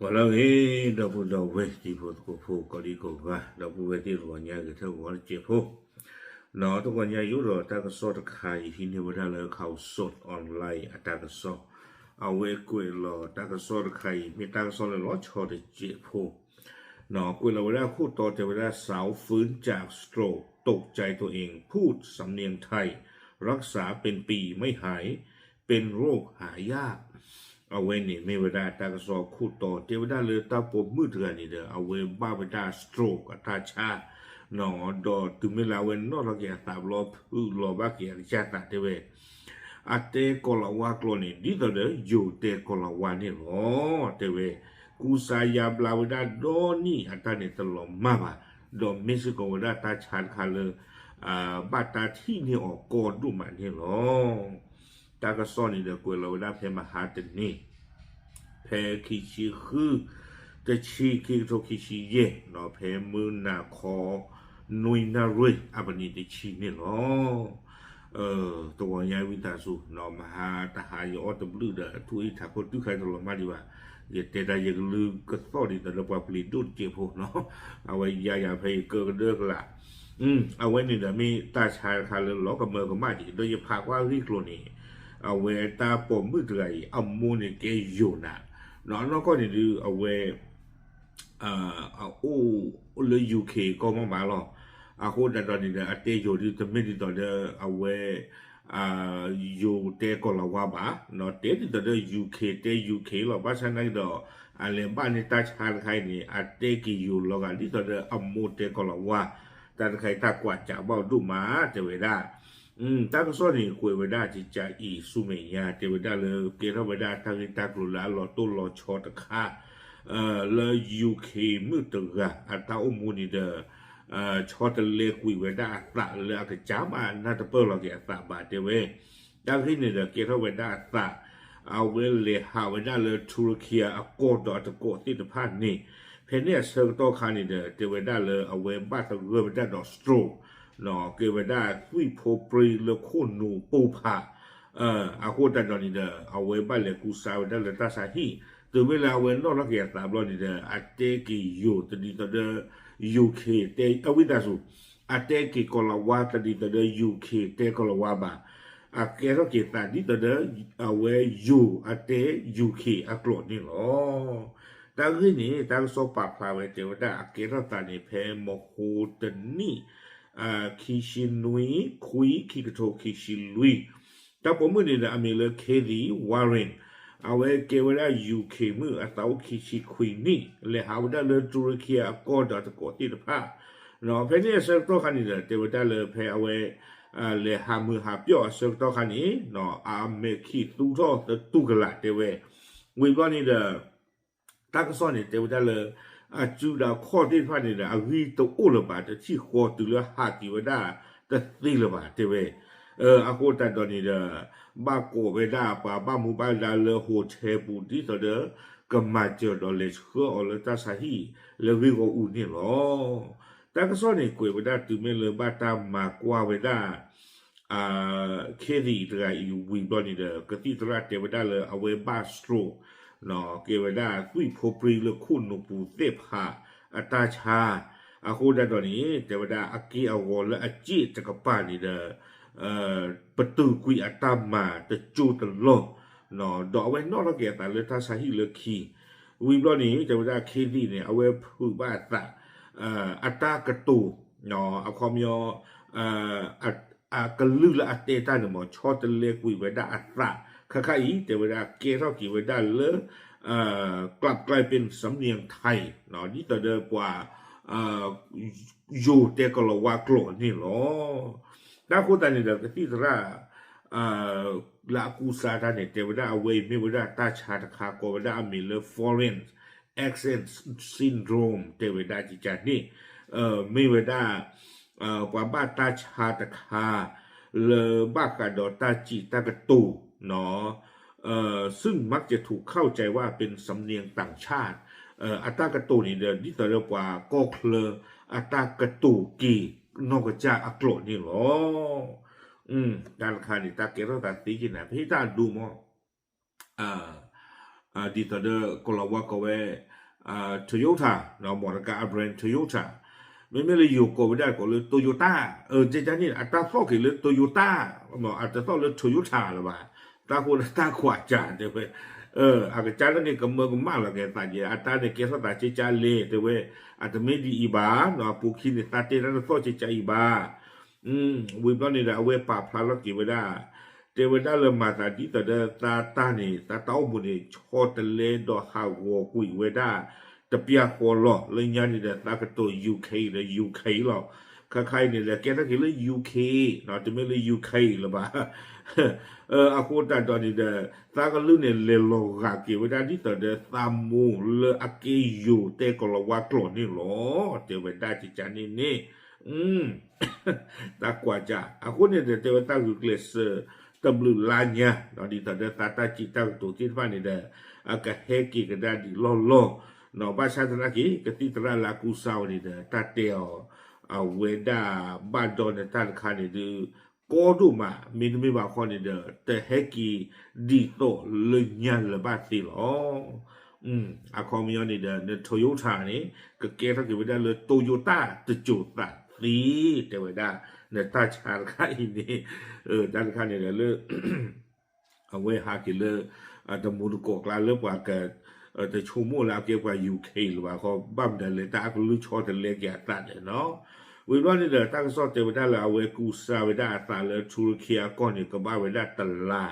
ဂီၤလၢအဂ့ၤ ဒီပုၢ်ဒီဝဲၢ်တံၤဖိသကိးဖိ ကိးဒံကိးဂၤ ဒီပုၢ်ဝဲၢ်သ့ၣ်တဂီၤညါဂ့ၤ ထၢဂီၤတစဲးဖိ, နီၢ်တဂီၤညါယိၣ်ဒီးတၢ်ကစီၣ်တခါအံၤ ဟံးန့ၢ်ဝဲဒၣ်လၢ Khaosod Online အတၢ်ကစီၣ်, အဝဲကွဲးလီၤတၢ်ကစီၣ်တခါအံၤ မ့ၢ်တၢ်ကစီၣ်လၢလီၤဆီတစဲးဖိ နီၢ်ကွဲးလီၤဝဲဒၣ်ခိၣ်တီတဲဝဲဒၣ် สาวฟื้นจาก stroke ตกใจตัวเอง พูดสำเนียงไทย รักษาเป็นปีไม่หาย เป็นโรคหายาก အဝဲန့ၣ်မ့ၢ်ဝဲဒၣ်တၢ်ကစီၣ်ခိၣ်တီတဲဝဲဒၣ်လၢတၢ်ပိာ်မုၣ်တဂၤန့ၣ်ဒီး အဝဲဘၣ်ဝဲဒၣ် stroke အတၢ်ဆါ, နီၢ်ဒီးတုၤမ့ၢ်လၢအဝဲနီၣ်ထီၣ်က့ၤအသးဘျီ ဖုးလီၤဘၣ်က့ၤအကစၢ်သးတဲဝဲ အတဲကီၤလၤဝါကျိာ်န့ၣ် ဒ်သိးဒီးယိၤတဲကီၤလၤဝါန့ၣ်လီၤ တဲဝဲ, ကူစါယါဘျါဝဲဒၣ်ဒီနံၣ်အတၢ်န့ၣ်တလီၤမၢ်ဘၣ်, ဒီးမ့ၢ်စ့ၢ်ကီးဝဲဒၣ်တၢ်ဆါတခါလၢ ဘၣ်တၢ်ထံၣ်န့ၢ်အီၤကီဒိၣ်မးန့ၣ်လီၤ. တၢ်ကစီၣ်န့ၣ်ဒီးကွဲးလီၤဝဲဒၣ်ဖဲမဟါတနံၤ ဖဲခံဆံဃု တဆံ ခံကထိခံဆံယဲၢ် နီၢ်ဖဲမုၢ်နၤခီ နွံနၣ်ရံၣ် အပနံးတဆံန့ၣ်လီၤ. တဂီၤညါဝံသးစူၤ နီၢ်မဟါတဟါယအီၣ်တဘျုးဒီး ထူၣ်အ့ၣ်ထးခိၣ်တုၤခါတလီၤမၢ်ဒံးဘၣ်, ယတဲတၢ်ယကလုၢ်ကသီၣ်ဒ်သိးဒီးပှၤပျံၤဒိၣ်တစဲးဖိနီၢ်, အဝဲယါယၤဖဲယကၢကဒၢကလး အဝဲန့ၣ်ဒီးမ့ၢ်တၢ်ဆါတခါလၢလီၤကမၢကမၣ်က့ၤ ဒီးယဖးကွၢ်အဂ့ၢ်ကျိၤန့ၣ် အဝဲတၢ်ပိာ်မုၣ်တဂၤအံၤ အမိၢ်န့ၣ်ကဲယိၤနၤ, နီၢ်နီၢ်ကီၢ်န့ၣ်ဒုးအဝဲ အအိၣ်လၢ UK ကီၢ်မီၢ်မးလီၤ. အဃိသတးဒီးန့ၣ်ဒီး အတဲယိၤဒုးတမ့ၢ်ဒ်သိးဒီးအဝဲ ယိၤတဲကီၤလၤဝါဘၣ်, နီၢ်တဲဒ်သိးဒီး UK တဲ UK လီၤ. ဘၣ်ဆၣ်နာ်က့ဒီး အလဲၤဘၣ်န့ၢ်တၢ်ဆါတခါအံၤန့ၣ် အတဲက့ၤယိၤလီၤဂာ် ဒ်သိးဒီးအမိၢ်တဲကီၤလၤဝါ, တၢ်တခါအံၤတၢ်ကွၢ်စးဘၣ်အီၤဒိၣ်မး တဲဝဲဒၣ် တၢ်ကစီၣ်န့ၣ်ကွဲးဝဲဒၣ်ကကးအံၤဆူမဲာ်ညါ တဲဝဲဒၣ်လၢကဲထီၣ်ဝဲဒၣ်တၢ်ဂ့ၢ်တၢ်ကျိၤလၢအလီၤတိၢ်လီၤဆီတခါ လၢ UK မုၣ်တဂၤ အတၢ်အိၣ်မူန့ၣ်ဒီး ဆီတလဲကွံာ်ဝဲဒၣ်အသးလၢအကစၢ်မးနၢ်တပၢၢ်လီၤက့ၤအသးဘၣ်တဲဝဲ, တၢ်ဂ့ၢ်န့ၣ်ဒီးကဲထီၣ်ဝဲဒၣ်အသး အဝဲလဲၤဟးဝဲဒၣ်လၢ ထူရကံယၤအကီၢ်ဒီးအတကိးသ့ၣ်တဖၣ်န့ၣ်, ဖဲန့ၣ်အဆၢကတီၢ်ခါန့ၣ်ဒီး တဲဝဲဒၣ်လၢအဝဲဘၣ်သဂၢၢ်ဝဲဒၣ်ဒီး stroke ကဲဝဲဒၣ်သွံၣ်ဖိပြံလၢခိၣ်နူာ်ပိၢ်ဖး အဃိသတးဒီးန့ၣ်ဒီး အဝဲဘၣ်လဲၤကူစါဝဲဒၣ်လၢတၢ်ဆါဟံၣ်, တုၤမ့ၢ်လၢအဝဲနီၣ်ထီၣ်က့ၤအသးဘျီန့ၣ်ဒီး အတဲက့ၤယိၤတဒ်သိးဒီး UK တဲအဝံသးစူၤ, အတဲက့ၤကီၤလၤဝါတဒ်သိးဒီး UK တဲကီၤလၤဝါဘၣ်, အကဲထီၣ်က့ၤသးဒ်သိးဒီး အဝဲယိၤအတဲ UK အကျိာ်န့ၣ်လီၤ. တၢ်ဂ့ၢ်န့ၣ် တၢ်ကစီၣ်ပာ်ဖျါဝဲတဲဝဲဒၣ်အကဲထီၣ်သးန့ၣ် ဖဲမဟါတနံၣ် ခံဆံနွံ ခွံ ခံကထိခံဆံလွံၢ်, တၢ်ပိာ်မုၣ်န့ၣ်ဒီးအမံၤလၢ Kathy Warren, အဝဲကဲဝဲဒၣ် UK မုၣ်အသးအိၣ်ခံဆံခွံနံၣ် လဲၤဟးဝဲဒၣ်လၢ ထူရကံယၤအကီၢ်ဒီးအတကိးသ့ၣ်တဖၣ်, ဖဲန့ၣ်အဆၢကတီၢ်ခါန့ၣ်ဒီး တဲဝဲဒၣ်လၢဖဲအဝဲ လဲၤဟးမုာ်ဟးပျီၢ်အဆၢကတီၢ်ခါန့ၣ် အမဲာ်ခံးသူထီၣ်သတူၢ်ကလာ်တဲဝဲ, ဝံၤဘျီန့ၣ်ဒီး တၢ်ကစီၣ်န့ၣ်တဲဝဲဒၣ်လၢ အစုဒီးအခီၣ်သ့ၣ်တဖၣ်န့ၣ်ဒီး အဂံၢ်တအိၣ်လၢၤဘၣ် တထံၣ်ဃီတုၤလၢဟးက့ၤဝဲဒၣ်တသ့လၢၤဘၣ်တဲဝဲ, အဃိသတးဒီးန့ၣ်ဒီး ဘၣ်ကိးဝဲဒၣ်ပှၤဘၣ်မူဘၣ်ဒါလၢ hotel ပူၤ ဒ်သိးဒီး ကမၤစၢၤဒီးလဲၤဆှၢအီၤလၢတၢ်ဆါဟံၣ်လၢဂ့ၢ်ဂီၢ်အူန့ၣ်လီၤ. တၢ်ကစီၣ်န့ၣ်ကွဲးဝဲဒၣ်တုၤမ့ၢ်လၢဘၣ်တၢ်မၤကွၢ်ဝဲဒၣ် Kathyတဂၤအံၤဝံၤဘျီန့ၣ်ဒီး ကသံၣ်သရၣ်တဲဝဲဒၣ်လၢအဝဲဘၣ် stroke ကဲဝဲဒၣ်သွံၣ်ဖိပြံလၢခိၣ်နူာ်ပူၤသ့ၣ်ဖးအတၢ်ဆါ, အဃိသတးဒီးန့ၣ် တဲဝဲဒၣ်အက့ၢ်အဂီၤလၢအစ့ၣ်တကပၤန့ၣ်ဒီး ပတုာ်ကွံာ်အတၢ်မၤတကၠိတလီၢ်, ဒီးအဝဲနီၣ်ထီၣ်က့ၤအသးလၢတၢ်ဆါဟံၣ်လၢခံ, ဝံၤဘျီန့ၣ် တဲဝဲဒၣ် Kathyန့ၣ် အဝဲဖုးဘၣ်အသး အတၢ်ကတိၤ အခီပညီ အကလုၢ်လၢအတဲတၢ်န့ၣ်မ့ၢ် ဆီတလဲကွံာ်ဝဲဒၣ်အသး, ခါခါအံၤ တဲဝဲဒၣ်ကဲထီၣ်က့ၤဝဲဒၣ်လၢ กลับกลายเป็นสำเนียงไทย ဒ်သိးဒီးပှၤ ယိၤတဲကီၤလၤဝါကျိာ်န့ၣ်လီၤ. တၢ်ဃိသတးန့ၣ်ဒီး ကသံၣ်သရၣ် လၢအကူစါတၢ်န့ၣ် တဲဝဲဒၣ်အဝဲအံၤမ့ၢ်ဝဲဒၣ်တၢ်ဆါတခါ ကိးဝဲဒၣ်အမံၤလၢ foreign accent syndrome တဲဝဲဒၣ်ကကန့ၣ် မ့ၢ်ဝဲဒၣ် ပှၤဘၣ်တၢ်ဆါတခါ လၢဘၣ်ဃးဒီးတၢ်စံးတၢ်ကတိၤ ซึ่งมักจะถูกเข้าใจว่าเป็นสำเนียงต่างชาติ အတၢ်ကတိၤန့ၣ်ဒီး ဒ်သိးဒီးပှၤကီၢ်ချၢအတၢ်ကတိၤက့ၤနီၢ်ကစၢ်အကျိာ်န့ၣ်လီၤ. တၢ်တခါန့ၣ် တၢ်ကဲထီၣ်သးသ့က့ၤနၤ ပဟ့ၣ်တၢ်အဒိမး ဒ်သိးဒီးကီၢ်လီၤဝါကိးဝဲ Toyota, မ့ၢ်တကးအ brand Toyota, မ့မ့ၢ်လၢယိၤကိးဝဲဒၣ်ကိးလၢ Toyota, ကကန့ၣ် အတၢ်သီၣ်က့ၤလၢ Toyota, အတသီၣ်လၢ Toyota လၢၤဘၣ်, တၢ်ဃိတၢ်ကွၢ်စၢ်တဲဝဲ, အကစၢ်န့ၣ်ကမၢကမၣ်လီၤက့ၤသးကဲ အတၢ်န့ၣ်ကဲထီၣ်သးကကလဲၣ်တဲဝဲ, အတမ့ၢ်ဒ်အံၤဘၣ်, အပူၤခံန့ၣ် သးတဲတၢ်တသီၣ်ကကအံၤဘၣ် ဝံၤဘျီန့ၣ်ဒီး အဝဲပာ်ဖျါလီၤက့ၤဝဲဒၣ်, တဲဝဲဒၣ်လၢမၤသးဒ်သိးဒီးသးတၢ်န့ၣ် သးတၢ်အိၣ်မူန့ၣ် ဆီတလဲဒီးဟးဂီၤကွံာ်ဝဲဒၣ် တပျၢ်ဃီလီၤ. လၢညါန့ၣ်ဒီး သးကတိၤ UK ဒီး UK လီၤ. ခါခါအံၤန့ၣ်ဒီး ကဲထီၣ်က့ၤလၢ UK, တမ့ၢ်လၢ UK လၢၤဘၣ်. အဃိတၢ်ဒီးန့ၣ်ဒီး သးကလုၢ်န့ၣ် လဲၤလီၤဂာ်က့ၤဝဲဒၣ်ဒ်သိးဒီးသးမိၢ်လၢအကဲယိၤတဲကီၢ်လီၤဝါကျိာ်န့ၣ်လီၤ. တဲဝဲဒၣ်ကကန့ၣ်န့ၣ် တၢ်ကွၢ်ကၢ် အဃိန့ၣ်ဒီး တဲဝဲတၢ်ဂုာ်ကျဲးစၢးတဘျုးလါညါ, ဒ်သိးဒီးသးတၢ်စံးတၢ်ကတိၤသ့ၣ်တဖၣ်န့ၣ်ဒီး အကဟဲက့ၤကဒါဒံးလီၢ်လီၢ်, ဘၣ်ဆၣ်သနာ်က့ ကသံၣ်သရၣ်လၢအကူစါဝဲန့ၣ်ဒီး တၢ်တဲအီၤ အဝဲဒၣ်ဘၣ်ဒီးန့ၣ်တၢ်တခါန့ၣ်ဒုး ကီဒိၣ်မး, မ့တမ့ၢ်ဘၣ်ခီန့ၣ်ဒီး တဟဲက့ၤဒ်သိးလၢညါလၢၤဘၣ်သ့လီၤ. အခီပညီန့ၣ်ဒီး န Toyota န့ၣ် ကကဲထီၣ်က့ၤဝဲဒၣ်လၢ Toyota တစိၤသးသ့, တဲဝဲဒၣ် နတၢ်ဆါတခါအံၤန့ၣ်, တၢ်တခါန့ၣ်ဒီးလၢ အဝဲဟးက့ၤလၢ တမူတကိးကျါလၢပှၤက တဆိကမိၣ်လၢအကဲပှၤ UK လၢၤဘၣ်ခီ, ဘၣ်မနုၤလဲၣ် တၢ်အကလုၢ်ဆီတလဲက့ၤအသးန့ၣ်နီၤ. ဝံၤဘျီန့ၣ်ဒီး တၢ်ကစီၣ်တဲဝဲဒၣ်လၢအဝဲကူစါဝဲဒၣ်အသးလၢ ထူရကံအကီၢ်န့ၣ် ကဘၣ်ဝဲဒၣ်တလါ,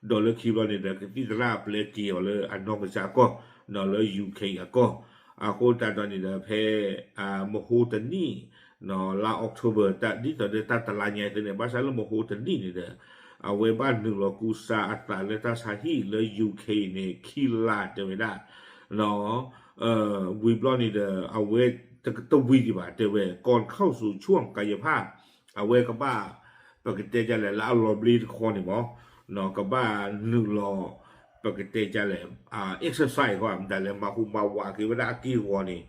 ဒီးလၢခံဘျီန့ၣ်ဒီး ကသံၣ်သရၣ်အပျဲက့ၤအီၤလၢအနီၢ်ကစၢ်ကီၢ်, ဒီးလၢ UK အကီၢ်, အဃိတၢ်ဒီးန့ၣ်ဒီး ဖဲ မဟိတနံၣ် လါ October ဒ်သိးဒီးတၢ်တလါညါသ့န့ၣ် ဘၣ်ဆၣ်လၢမဟိတနံၣ်န့ၣ်ဒီး အဝဲဘၣ်နုာ်လီၤကူစါအသးလၢတၢ်ဆါဟံၣ်လၢ UK န့ၣ် ခံလါတဲဝဲဒၣ်, ဝံၤဘျီန့ၣ်ဒီး အဝဲတဝံၤဒံးဘၣ် တဲဝဲ ก่อนเข้าสู่ช่วงกายภาพ အဝဲကဘၣ် ပကတဲဒ်လဲၣ် လၢအလီၤဘျ့တခီန့ၣ်မး, ကဘၣ်နုာ်လီၤ ပကတဲဒ်လဲၣ် exercise ဃီ မတၤလဲၣ် မၤဟူးမၤဝးက့ၤဝဲဒၣ်အက့ၢ်အဂီၤန့ၣ်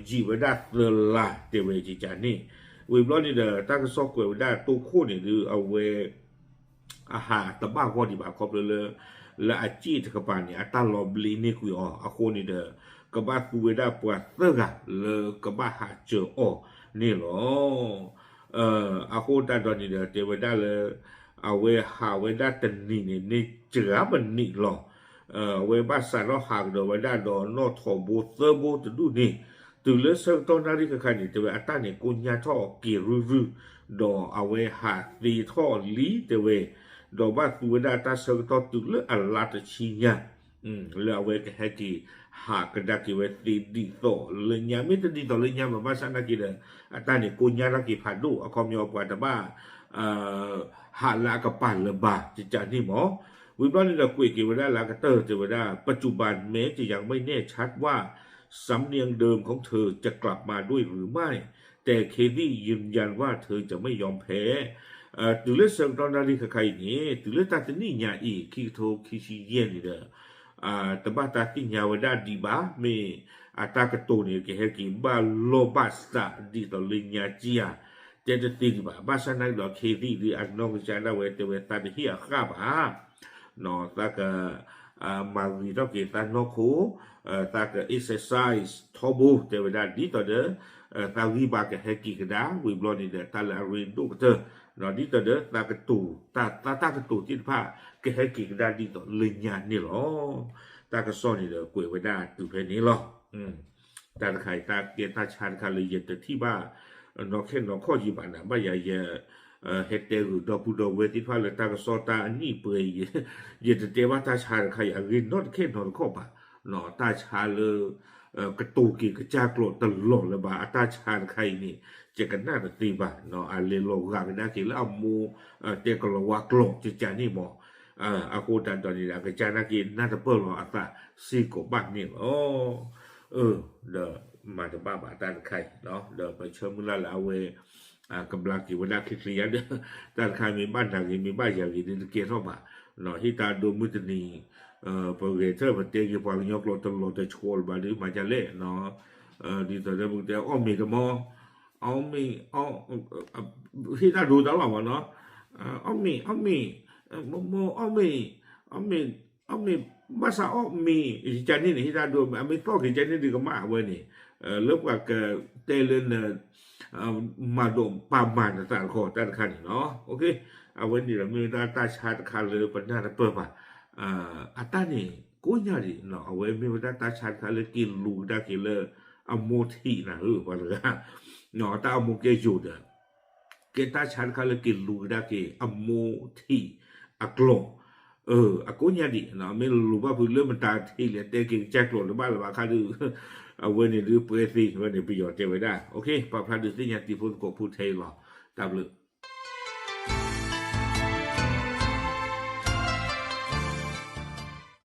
ယံာ်ဝဲဒၣ်သၢလါတဲဝဲကကန့ၣ်, ဝံၤဘျီန့ၣ်ဒီး တၢ်ကစီၣ်ကွဲးဝဲဒၣ်တိခိၣ်န့ၣ်ဒုး အဝဲ အဟးတဘၣ်ဂီၢ်ဒံးဘၣ် ခီဖျိလၢ လၢအစ့ၣ်တကပၤန့ၣ် အတၢ်လီၤဘျ့န့ၢ်ကွံာ်အီၤ အဃိန့ၣ်ဒီး ကဘၣ်သူဝဲဒၣ်ပှၤသၢဂၤလၢကဘၣ်ဟးစၢၤအီၤန့ၣ်လီၤ. အဃိတၢ်ဒီးန့ၣ်ဒီး တဲဝဲဒၣ်လၢ အဝဲဟးဝဲဒၣ်တနံၤန့ၣ် န့ၢ်စှၤပနံးလီၤ. အဝဲဘၣ်စးထီၣ်ဟးကဒီးဝဲဒၣ်ဒီးနီၣ်ထိးဘိသၢဘိတဒူၣ်န့ၣ် တုၤလၢဆၢကတီၢ်နၣ်ရံၣ်ခါခါန့ၣ် တဲဝဲအတၢ်န့ၣ်ကိညၢ်ထီၣ်က့ၤရုၢ်ရုၢ်, ဒီးအဝဲဟးသ့ထီၣ်လံတဲဝဲ, ဒီးဘၣ်သူဝဲဒၣ်တၢ်ဆၢကတီၢ်တုၤလၢအလါတဆံညါ လၢအဝဲကဟဲက့ၤဟးကဒါက့ၤဝဲသ့ဒ်သိးလၢညါ မ့ၢ်တဒ်သိးလၢညါဘၣ် ဘၣ်ဆၣ်နာ်က့ဒီး အတၢ်န့ၣ်ကိညၢ်ထီၣ်က့ၤဖးဒိၣ် အခီပညီပှၤတဘၣ် ဟးလၢအကပၤလၢၤဘၣ် ကကန့ၣ်မး. ဝံၤဘျီန့ၣ်ဒီးကွဲးက့ၤဝဲဒၣ်လၢအကတၢၢ်တဲဝဲဒၣ် ปัจจุบันแม้จะยังไม่แน่ชัดว่าสำเนียงเดิมของเธอจะกลับมาด้วยหรือไม่ แต่เคตี้ยืนยันว่าเธอจะไม่ยอมแพ้ တုၤလၢဆၢကတီၢ်နၣ်ရံၣ်ခါခါအံၤန့ၣ် တုၤလၢတၢ်တနံၣ်ညါအံၤ ခံကထိခံဆံယဲၢ်န့ၣ်ဒီး တဘၣ်တၢ်သ့ၣ်ညါဝဲဒၣ်ဒံးဘၣ် မ့ၢ်အတၢ်ကတိၤန့ၣ် ကဟဲက့ၤဘၣ်လီၢ်ဘၣ်စးဒ်သိးလၢညါကံဧါ တဲတသ့ဒံးဘၣ်. ဘၣ်ဆၣ်နာ်က့ဒီး ခံသ့ၣ်ဒုးအနီၢ်ကစၢ်ဒၣ်ဝဲတဲဝဲသးတဟ့ၣ်အဃၣ်ဘၣ် သးက မၤဂ့ၤထီၣ်က့ၤသးနီၢ်ခိ သးက exercise ထီဘိ တဲဝဲဒၣ်ဒ်သိးဒီး သးဂံၢ်ဘါကဟဲက့ၤကဒါ ဝံၤဘျီန့ၣ်ဒီး တၢ်လၢအရ့ဒိၣ်ကတၢၢ် ဒ်သိးဒီးသးကတိၤ တၢ် တၢ်ကတိၤသ့ၣ်တဖၣ် ကဟဲက့ၤကဒါဒ်သိးလၢညါန့ၣ်လီၤ. တၢ်ကစီၣ်န့ၣ်ဒီးကွဲးဝဲဒၣ်တုၤဖဲန့ၣ်လီၤ. တၢ်တခါအံၤ တၢ်ကဲတၢ်ဆါတခါလၢယတထံၣ်ဘၣ် နီၢ်ခဲနီၢ်ခီၣ်ယံၤဘၣ်နၤ ဘၣ်ယၤယ ဟဲတဲဂုာ်ဒီပုၢ်ဒီဝဲၢ်သ့ၣ်တဖၣ်လၢတၢ်ကစီၣ်တၢ်အနံၣ်ပှဲၤအံၤ ယတတဲဘၣ်တၢ်ဆါတခါအံၤ အဂ့ၢ်နီတခဲနီတခီၣ်ဘၣ် တၢ်ဆါလၢ ကတိၤက့ၤကစၢ်ကျိာ်တလီၢ်လၢၤဘၣ် အတၢ်ဆါတခါအံၤန့ၣ် ယကနၣ်တသ့ဘၣ် အလဲၤလီၤဂာ်ကဒါက့ၤလၢအမိၢ် တဲကလီၤဝါကျိာ်ကကန့ၣ်မး အဃိတၢ်ဒီးန့ၣ် အကစၢ်နာ်က့နၢ်တပၢၢ်လီၤအသးစ့ၢ်ကီးဘၣ်န့ၣ်လီၤ. ဒီးမၤတဘၣ်ဘၣ်တၢ်တခါအံၤ ဒီးပဆၢမုၢ်လၢ်လၢအဝဲ ကဘျါက့ၤဝဲဒၣ်ချ့ချ့ယါဒီး တၢ်တခါမ့ၢ်ဘၣ်နၤဂ့ၤ မ့ၢ်ဘၣ်ယၤဂ့ၤဒီးတကဲထီၣ်ဘၣ် ဟ့ၣ်တၢ်ဒိမုၢ်တနံၤ ပဂဲၤထၢၣ်ပတဲက့ၤပှၤကညီကျိာ်တလီၤတဆီလၢၤဘၣ်ဒီး မၤဒ်လဲၣ် ဒ်သိးဒီးပကတဲအီၣ်မ့ၤတမီ အီၣ်မ့ၤ ဟ့ၣ်တၢ်ဒိတၢ်လီၢ်မးနီၤ အီၣ်မ့ၤ အီၣ်မ့ၤ မိၢ်မိၢ်အီၣ်မ့ၤ အီၣ်မ့ၤ အမ့ၢ်ဘၣ်ဆၣ်အီၣ်မ့ၤ ယကန့ၣ်န့ၣ် ဟ့ၣ်တၢ်ဒိ အမ့ၢ်သီၣ်က့ၤကန့ၣ်ဒုးကမၣ်အဝဲန့ၣ် လၢပှၤကတဲလၢန မၤဒိးပာ်မၤနသးတခီတၢ်တခါန့ၣ်လီၤ. အဝဲန့ၣ်ဒီးမ့ၢ်ဝဲဒၣ်တၢ်ဆါတခါလၢပနၢ်တပၢၢ်ဘၣ်. အတၢ်န့ၣ် ကိးညါဒံး အဝဲမ့ၢ်ဝဲဒၣ်တၢ်ဆါတခါလၢက့ၤလူၤကဒါက့ၤလၢ အမိၢ်ထံးနၤဧၢ ပှၤတဂၤ တၢ်အမိၢ်ကဲယိာ်ဒီး ကဲတၢ်ဆါတခါလၢက့ၤလူၤကဒါက့ၤ အမိၢ်ထံးအကျိာ် အကိးညါဒံး မ့ၢ်လူၤဘၣ်ဖုးလၢမတၤထံးလဲၣ် တဲက့ၤကစၢ်ကျိာ်တဘၣ်လၢၤဘၣ်ခါဒုး အဝဲန့ၣ်ဒုးပှဲၤသ့ဝဲန့ၣ် ပယီၤတဲဝဲဒၣ် ပာ်ဖျါဒုးသ့ၣ်ညါတံၤဖိသကိးဖိထဲအံၤလီၤ. တၢ်ဘျုး